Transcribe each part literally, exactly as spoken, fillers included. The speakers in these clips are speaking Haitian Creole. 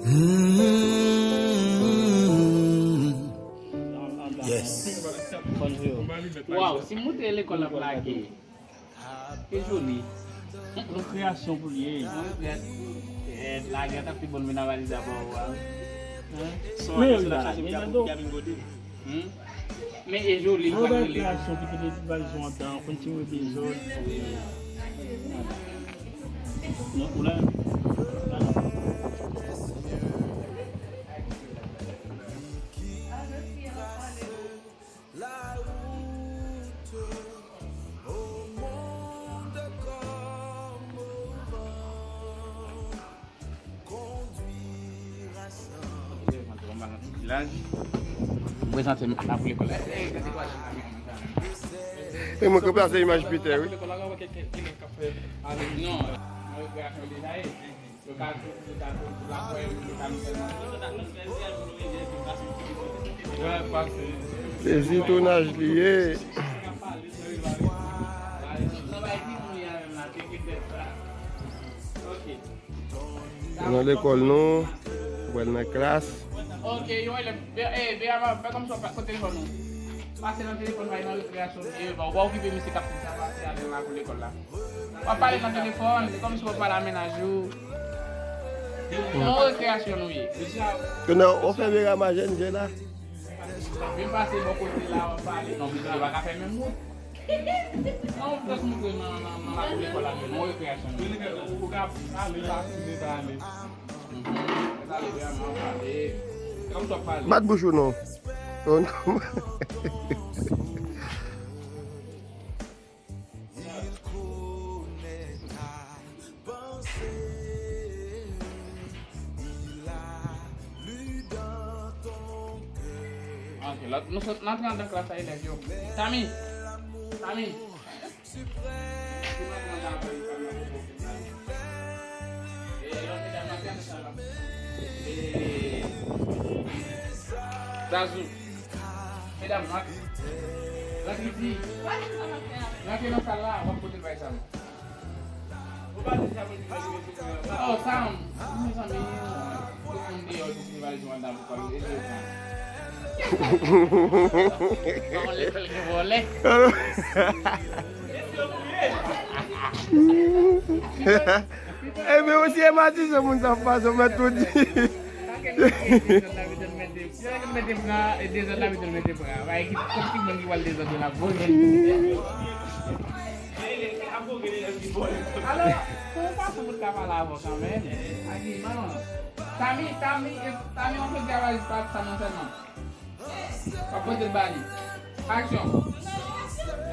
Yes. Waw, si m moutre lekòl ap lage. E joli. Yon kreyasyon pou li ye. Mwen kreyasyon. Eh, lage a t ap pi bon men nan valiz la pou ou a. Hein? Men yo la, men nan do. Hmm? Men e joli, li pa rele. Kreyasyon ki te de valiz ou andan, konn ti mwen bezwen. Non, ou la. Mwen prezante m la pou lekòl la. E mwen ki plase imaj Peter, wi. Non, mwen rekreasyon deja ye. Yo ka, yo ka, yo ka kwè, yo ka nou fè. Sezi tounaj li ye. Nan lekòl nou, pral nan klas. Ok, yon elèv, be, eh, be, ama, fè kòmsi w pa kote telefòn ou. Pase nan telefòn, bay nan rekreasyon, eh, ba, ou pa okipe misye k ap sa pase avè l la pou lekòl la. W ap pale nan telefòn, se kòmsi w ap pale a mennaj ou. Nan rekreasyon nou ye. Kounye a, ou fè bera majè, n je la. Vin pase bò kote la, w ap pale. Non, misye pa ka fè menm wout. Non, m jis moutre nan, nan, nan lakou lekòl la, men non rekreasyon. Ou ka pale, pa tounen, pa ale. Mhm. Pale vrèman, pale. Kòm sa w pale. Bat bouch ou non. Ok, lòt, nou sot, n antre anndan klas la, elèv yo. Tami! Tami! Zazou. Medam, rantre. Rantre di. Rantre nan sal la, w ap pote l bay Sam. Oh, Sam, mezanmi, tout moun deyò, tout moun valiz ou anndan pou kòl, e je Sam. Kòman lekòl gen vòlè? Ebyen, osi e matisan moun sa ap pase, ou mèt tou di. Mete pran, e dezòd la, mete mete pran. Bay ki, kòm ki moun ki pral dezòd la, bon. Alò, pou yon fason pou t ka pale avè w kanmenm. Aki, non. Tami, Tami, e, Tami, yon fè travay pa Tami sèlman. Pa poze l ba li. Aksyon.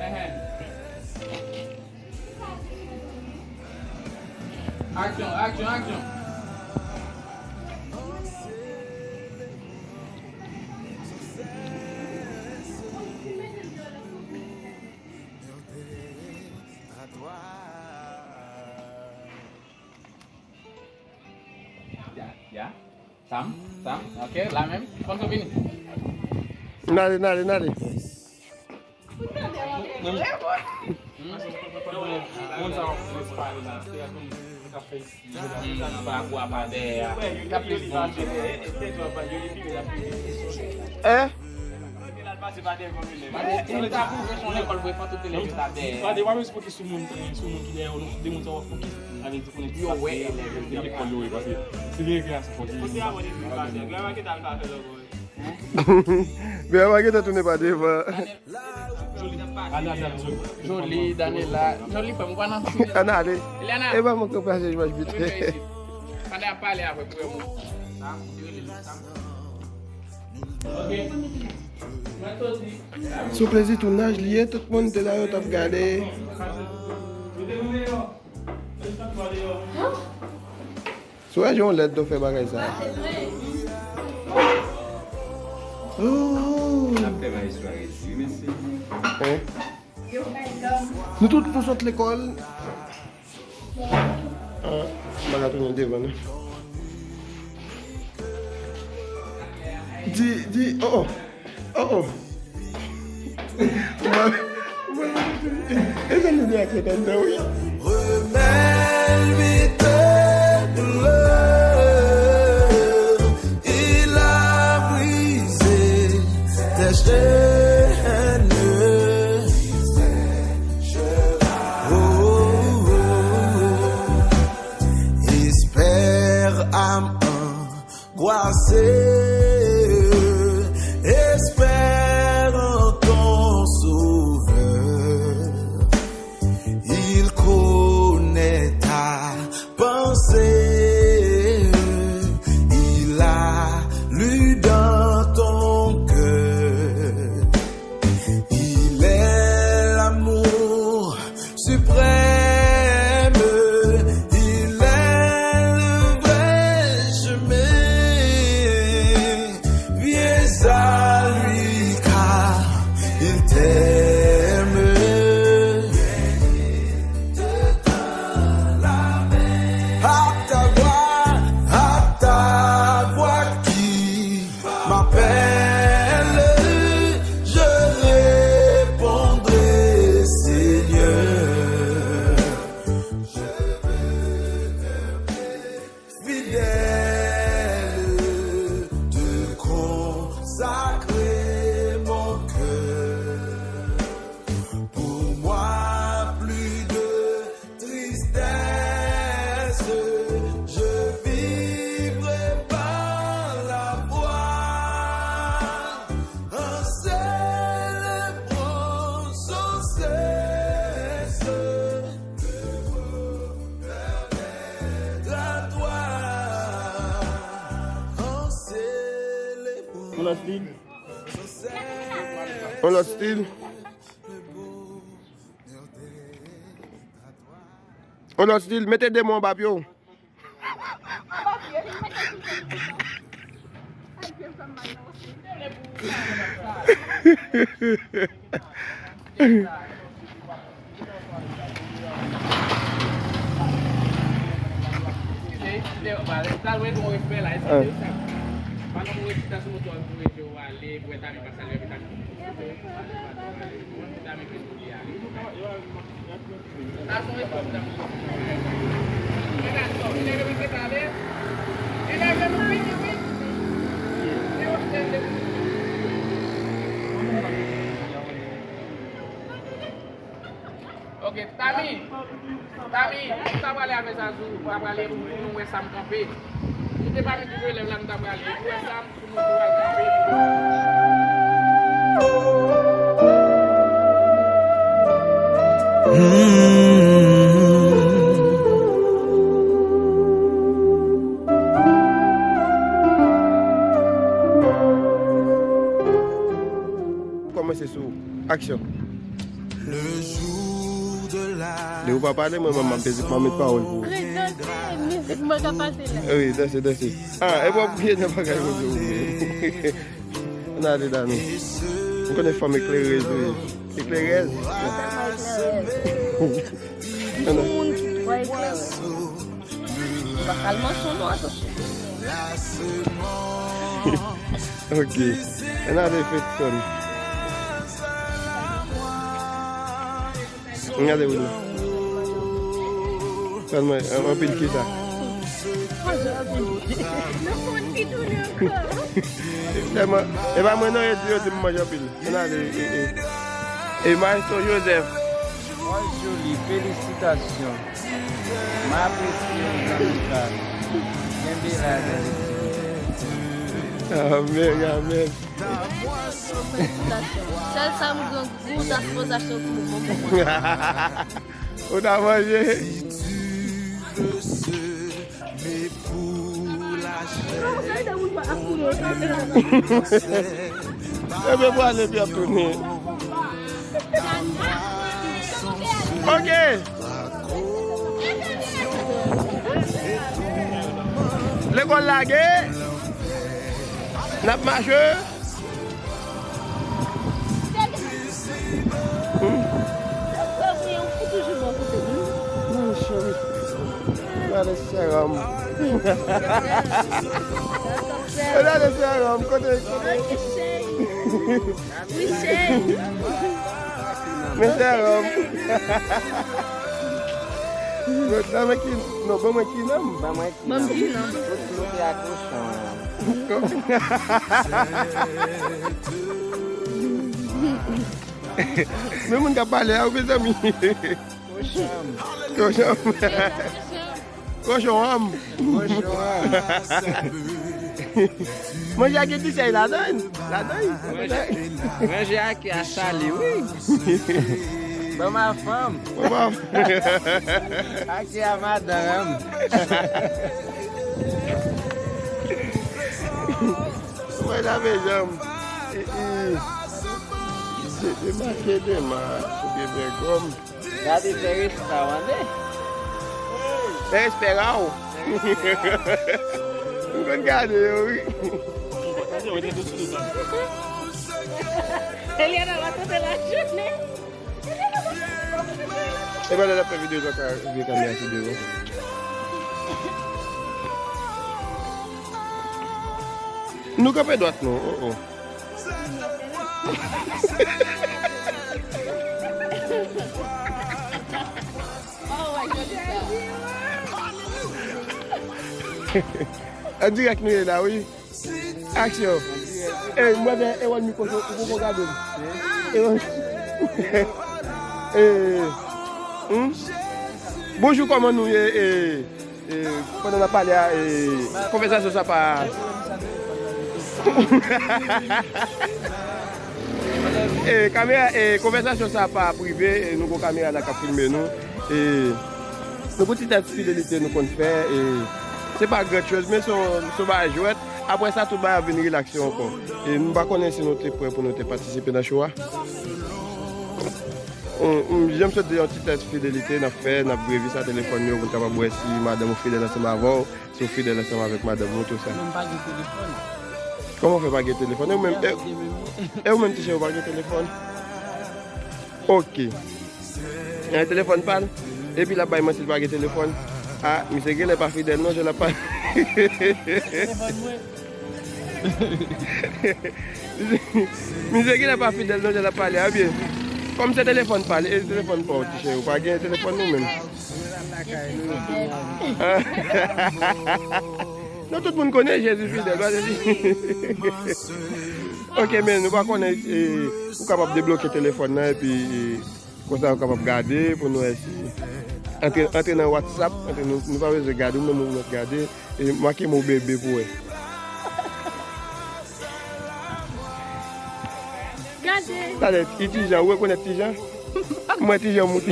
Enhen. Aksyon, aksyon, aksyon. Ya, ya. Sam, Sam, ok, la menm. Konn sa vini. N ale, n ale, n ale. Moun sa w ap pale la, se a konn sa fè isi. Sa pa gwa pa dèyè a. Sa plis bon. Eh? Ou ta pwouve se yon lekòl vre, fò tout elèv yo ta dèyè. Gade, w ap fokis sou moun, sou moun ki dèyè w, non, de moun sa w ap fokis. Sa vle di konnen ki sa se lekòl yo ye, paske si gen rekreasyon, fò di. Bèl bagay ta tounen pa devan. Joli, Daniela, Joli, frè m, ou pa nan sou. Ann ale. Eliana. E pa mwen ki plase imaj Peter. Pandan y ap pale avèk frè m. Sou plezi tounaj li ye, tout moun te la, yo t ap gade. Sou wè jan w lèd, w fè bagay sa. Oh. N ap fè maestro a redi wi mesye. Hein? Nou tout nou sot lekòl. Ah, m pa ka tounen devan non. Di, di, oh, oh. Oh, oh. E sa nou de ak letan nan, wi. Remèl mi te dlo. Crois et espère en ton Sauveur. Il connaît ta pensée, il a lu dans ton cœur. Il est l'amour suprême, il est le vrai chemin. Viens à lui car il t'aime. À ta voix, à ta voix qui m'appelle, je répondrai, Seigneur. Je veux te fidèle, te consacrer mon cœur. Pour moi, plus de tristesse, je vivrai par la foi, en célébrant sans cesse le bonheur d'être à toi, en célébrant. On lòt stil. On lòt stil. On lòt stil, mete de men anba pye w. Ok, Tami, Tami, m ta prale avè Zazou, m ta prale pou nou wè sa m kanpe. Nou te pa met relèv la, m ta prale. Ou wè sa m sou moto al kanpe. Kòmanse sou aksyon. Depi w pa pale, mwen menm m ap peze, m ap met pawòl pou ou. Prezante mizik mwen k ap pase la. Wi, danse, danse. Ah, e pou w priye nan bagay Bondye ou menm. Ann ale la nou. M konnen fanm eklerèz ou ye. Eklerèz? Tèlman eklerèz. Ou moun ki twò eklerèz. M pa ka al manchon non, atansyon. Ok. Ann ale Fedson. Ann gade Wilma. Tèlman, an-, anpil kisa. Tèlman, e pa mwen non, yo di, yo di m manje anpil. Ann ale, e, e, e, Maestro Joseph. Mwen joli, felisitasyon. M apresye w, zanmi pa m. Kenbe la, zanmi. Amèn, amèn. Felisitasyon. Sèl sa m gen gou, ta sipoze achte yon ti bout bonbon. Ou ta manje? Ebyen, pou ale, epi ap tounen. Ok. Lekòl lage. N ap mache. Hmm. Non, cheri. Gade serum. Gade serum. Kote, kote? Wi, cheri. Men serum. Non, men ki, non, ban mwen ki non. Ban mwen Ban m di non. Tout nou te ak kochon an. Men moun k ap pale a, wi, mezanmi. Kochon. Kochon. Kochon an. Kochon an. Manje a gen ti sèl ladan, ladan. Manje, manje a ki a sali, wi. Ban m a fanm. Ban m a fanm. A ki a madanm. Mwen lave janm. E, e. Se, se mache deman, ou gen bègòm. Gade fè respè w, tande. Fè respè a w. M konn gade yo, wi. Eliana va tande la jounen. E pandan l ap fè videyo, sa ka vye kamera sou devan. Nou kanpe dwat, nou. Oh, oh. An dirèk nou ye la, wi. Aksyon. Ey, mwen, ben, Ewan Mikwo, ou poko gade m. Ewan. Eh, hmm? Bonjou, kòman nou ye? Eh, E, pandan n ap pale a, e, konvèsasyon sa pa e, kamera, e, konvèsasyon sa pa prive, e, nou gon kamera la k ap filme nou. E, nou gon ti tèt fidelite nou konn fè, e, se pa gran choz, men se yon, se yon bagay jwèt. Apre sa, tout bagay ap vin rilaks yo ankò. E, nou pa konnen si nou te prè pou nou te patisipe nan show a. Jan m sot di yon ti tèt fidelite n ap fè, n ap brevi sa telefòn yo pou n kapab wè si madanm ou fidèl ansanm avè w. Si w fidèl ansanm avèk madanm ou, tou sa. Non, m pa gen telefòn. Kòman w fè pa gen telefòn? E ou menm, e, e ou menm, ti cheri, ou pa gen telefòn? Ok. Gen telefòn pa l? Epi l ap bay manti, l pa gen telefòn. Ah, misye genlè pa fidèl, non, jan l ap pale. Telefòn mwen. Misye genlè pa fidèl, non, jan l ap pale a byen. Kòm se telefòn pa l, e telefòn pa w, ti cheri, ou pa gen telefòn ou menm. Non, tout moun konnen Jezi fidèl, pa Jezi. Ok, men nou pa konnen, e, ou kapab debloke telefòn nan, epi, e, konsa ou kapab gade pou nou wè si. Antre, antre nan WhatsApp, antre nou, nou pa bezwen gade, ou menm ou mèt gade, e make mo bebe pou wè. Gade. Talè, e Tijan, ou rekonèt Tijan? Mwen Tijan moute.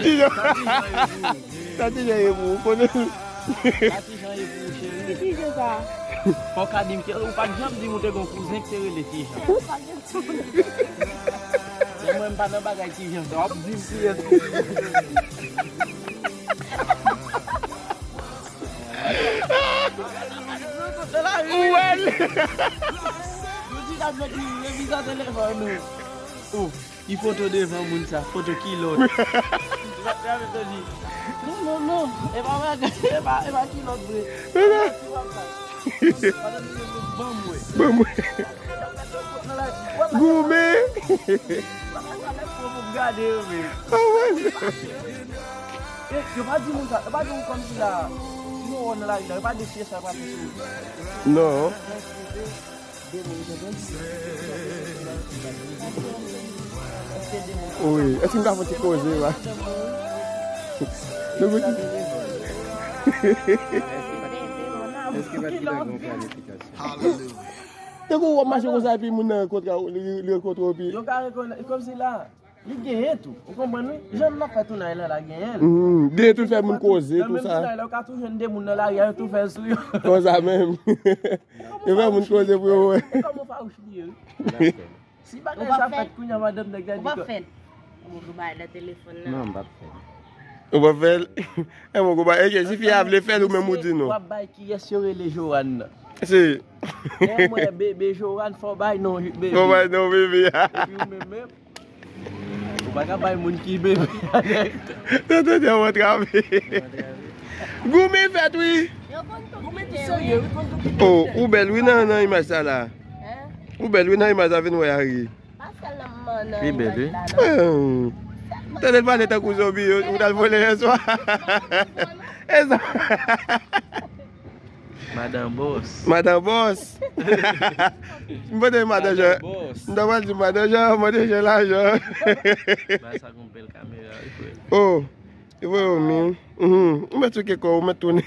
Tijan. Sa Tijan ye pou ou, konnen. Sa Tijan ye pou ou, cheri. Ki Tijan sa? Fò w ka di m, ou pa t janm di m ou te gon kouzen ki te rele Tijan. Ou pa gen kouzen. Men mwen, m pa nan bagay Tijan sa. W ap di m kiyès. Ou wè l. Nou di n ap met revize telefòn nou. Ou, ki foto devan moun sa, foto kilòt. Non, non, non. E pa bagay, e pa, e pa kilòt vre. Ban mwen. Ban mwen. Goumen. Gade yo, men. Ah, wè. E, yo pa di moun sa, yo pa di moun kòmsi la, si yo wè w nan lari la, yo pa di si e sa yo pa fè sou ou. Non. Wi, èske m ka fè ti koze, wa? Nou goute. Èske pa t gen yon planifikasyon? Tankou w ap mache konsa epi moun nan rankontre w, li, li rankontre w epi. Yo ka rekonèt, kòmsi la. Li genyen tou. Ou konprann, wi? Jan n ap fè tounay la, la genyen l. Mhm. Genyen tou, l fè moun koze, tou sa. Nan menm tounay la, ou ka tou jwenn de moun nan lari a, yo tou fè l sou yo. Konsa menm. Yo fè moun koze pou yo wè. E kòman fawouch li ye, wi? Si bagay sa fèt, kounye a madanm nèg la di ke. Ou pa fè l. Ou pa fè l. Non, m p ap fè l. Ou pa fè l? E mwen, ou pa, e si fi a vle fè l, ou menm ou di non. W ap bay kiyès yo rele Joanne nan. Se. Lè mwen bebe Joanne, fò w bay non bebe. Fò w bay non bebe a. Epi ou menm menm. Ou pa ka bay moun ki bebe a nèg. Tande, tande, w antrave. Goumen fèt, wi. Goumen tou serye, wi, konn tou ki. Oh, ou bèl, wi, nan, nan imaj sa la. Ou bèl, wi, nan imaj sa, vin wè a ri. Li bèl, wi. Tande l pale tankou zonbi, ou t al vole yè swa. E sa. Madan Bòs. Madan Bòs. M panse Madan Jan. M ta pral di Madan Jan, Madan Jan lajan. Ba sa gon bèl kamera, wi, frè. Oh. Yo voye w mi. Mhm. Ou mèt souke kò w, ou mèt tounen.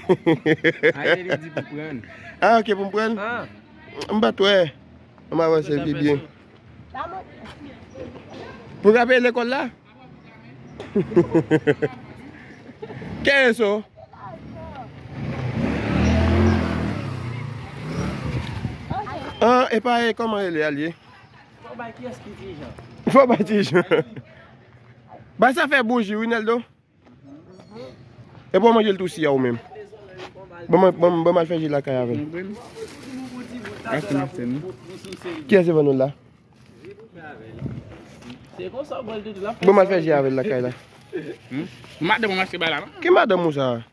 Aye, li di pou pran. Ah, ok, pou m pran? Ah. M pa t wè. Ann avanse pi byen. Pou rapele lekòl la? Kenzo. An, epa, e kòman rele a, li ye? Fò bay kiyès ki dirijan. Fò bay dirijan. Bay sa fè bouji, wi, Neldo. Epi w manje l tou si a ou menm. Ban m, ban m, ban m al fè ji lakay avè l. Kiyès devan nou la? Ban m al fè ji avè l lakay la. Hmm? Madanm ou mache bay la, non? Ki madanm ou sa?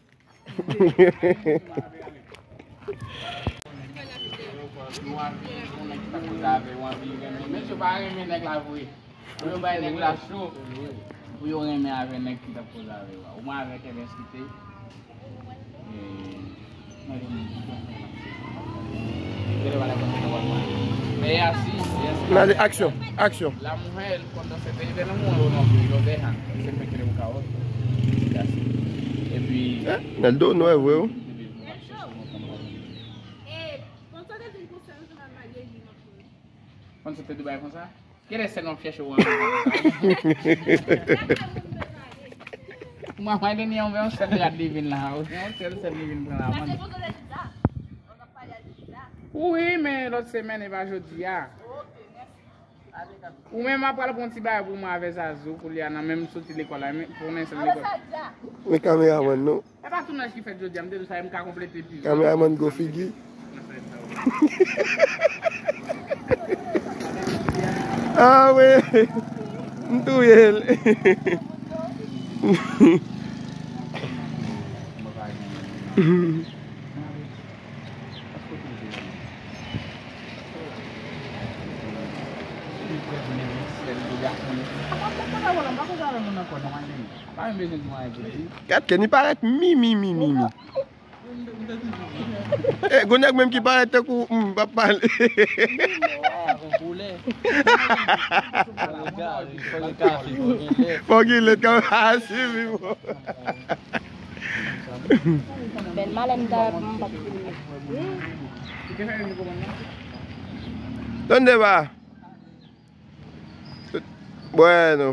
Ou anvi yon nèg ki ta koze avè w, ou anvi renmen. Mesye pa renmen nèg la vre. Pou yo bay nèg la cho, pou yo renmen avè nèg ki t ap koze avè w. Ou mwen avèk Evens ki te. N ale, aksyon, aksyon. La mujer, cuando se te de enamoró, no, y lo dejan. Él siempre quiere buscar otro. Y así. Epi. Eh, Neldo, nou wè vre, wi. Konsa te di l konsa, yo te mal marye, li, m ap pran. Konsa te di bay konsa? Kèlè sèl w ap chèche w anvi konsa? Mwen, mwen, dènye, yon sèl rad li vin la. Yon sèl, sèl li vin pran la. Wi, men lòt semèn, e pa jodi a. Ou menm ap pral pran ti bagay pou mwen avè Zazou, koulye a nan menm soti lekòl la, men pou nan sèl lekòl. Men kameramann nou. E pa tounaj ki fèt jodi a, m te di sa, e m ka konplete pi. Kameramann gwo figi. Ah wi. M touye l. Gad Kenny parèt mi, mi, mi, mi, mi. E, gwo nèg menm ki parèt tankou, hmm, p ap pale. Fò gen lèt kanmenm. A, si, wi, bro. Bèl malè m ta wè pou m pa t filme. Tande ba. Bueno.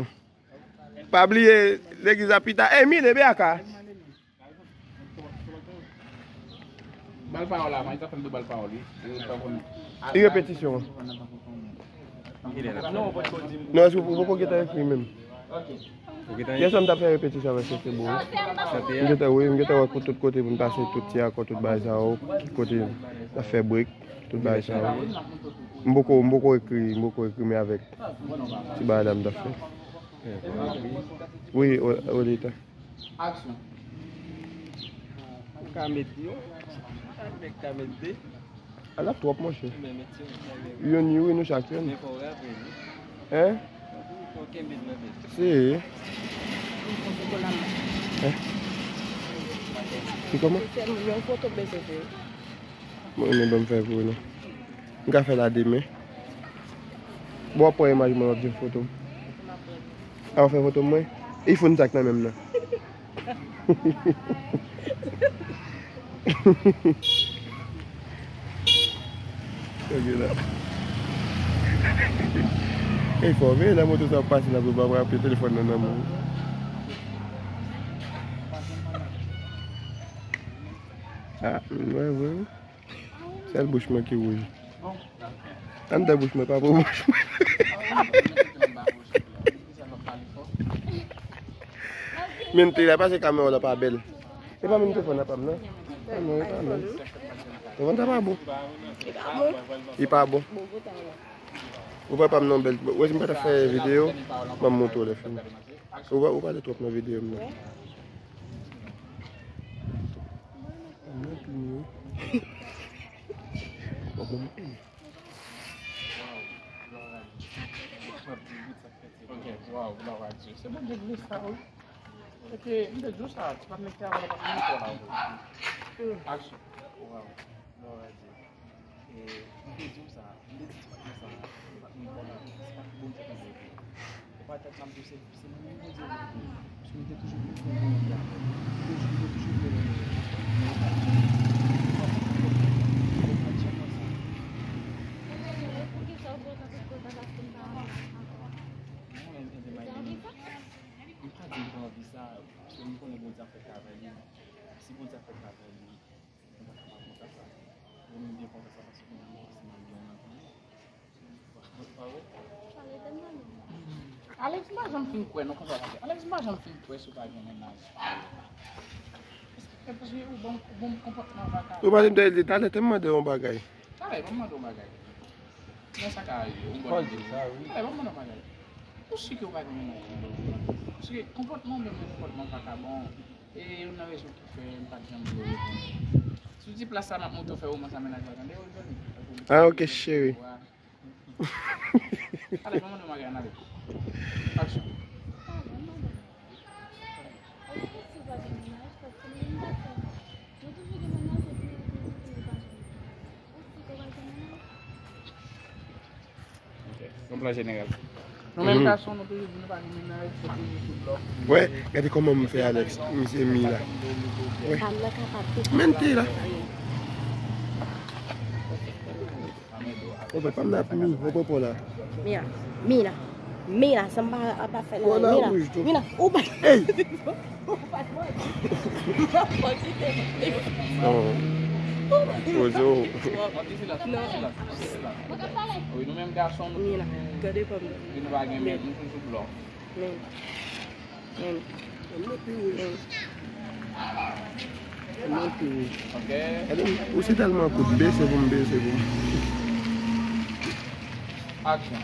Pa bliye legliz la pita. Ey, Mine, vin aka. Ba l pawòl la, man, li ta fè m de ba l pawòl, wi. Li repetisyon an. Non, èske ou poko gentan ekri menm? Yè swa m t ap fè repetisyon avèk Sete Bo. M gentan, wi, m gentan wè tout kote pou n pase tout ti akò, tout bagay sa yo, ki kote n ap fè brek, tout bagay sa yo. M poko, m poko ekri, m poko ekri, men avèk ti bagay la m t ap fè. Wi, o, o, leta. Aksyon. Ou ka met yon, ou ka met de. A la twòp, monchè. Youn, youn, nou chak youn. Hein? Si. Hein? Se kòman? Yon foto bezwen fè. Mwen, men ban m fè pou ou, non. M ka fè la demen. Bon, w ap pran imaj mwen, w ap di m foto m. A, w fè foto mwen? E fon sa k nan men m nan. Ok, la. E fò, men nan moto sa ap pase la, pou pa frape telefòn nan nan men w. A, m wè, wè. Sèl bouch mwen ki wouj. Anndan bouch mwen, pa pou bouch mwen. Men te la, pase kamera w la pa bèl. E pa menm telefòn nan pa m nan. A non, e pa menm. Telefòn sa pa bon. Li pa bon. Ou pa pa m non bèl. Wè si m pa ta fè videyo, m ap montre w lè fini. Ou pa, ou pale twòp nan videyo m nan. Mwen pini wi. Bon, bon. Ok, waw, glwa a Dye. Se Bondye ki fè sa, wi. Epi, m te di w sa, ti pa t mete avan, pa t mete avan. Aksyon. Waw, glwa a Dye. E, m te di w sa, m te di ti pa t mete sa, ti pa t mete avan, ti pa t Bondye ki fè sa. E pa tèt m ap di w se, se mwen menm Bondye ki fè. Paske m te toujou konn Bondye a. Konnen Bondye ap fè travay li. Si Bondye ap fè travay li, nou pa ka pa kontan sa. Mwen menm byen kontan sa paske konnen nou se nan yon anpil. Alex, m pa janm fin kwè, non, konsa pa fè. Alex, m pa janm fin kwè si w pa gen mennaj. Paske, paske ou bon, ou bon konpòtman vagabon. Ou pa janm te di talè, te mande yon bagay. Talè, ban m mande yon bagay. Nan sa ka rive, yon bon ide. Talè, ban m mande yon bagay. Ou si ke w pa gen mennaj? Paske konpòtman w menm, konpòtman vagabon, e youn nan rezon ki fè m pa t janm vle reponn. Si w di plas sa, m ap montre w fè romans a mennaj la, tande, Rodjoli? Ah, ok, cheri. Ale, ban m mande w bagay, ale. Aksyon. Ok. Yon plan jeneral. Nou menm gason, nou toujou di nou pa gen mennaj, nou toujou sou blòf. Wè, gade kòman m fè Alex, misye mi la. Wè. Pam nan kapab tout. Menm te la. Ou pa m nan ap mi, ou pa pon la. Mira, Mira, Mira, sa m pa, pa fè la. Pon la Mira, wouj tou. Mira, ou pa. Ey! Ou pa mwen. Ou pa kite m. Non. Poze w. Non. Wi, nou menm gason, nou Mira, gade kòm. Wi, nou pa gen mèt, nou toujou blòf. Men. Men. Men. Ok. Gade, ou se tèlman kout, bese pou m, bese pou m. Aksyon.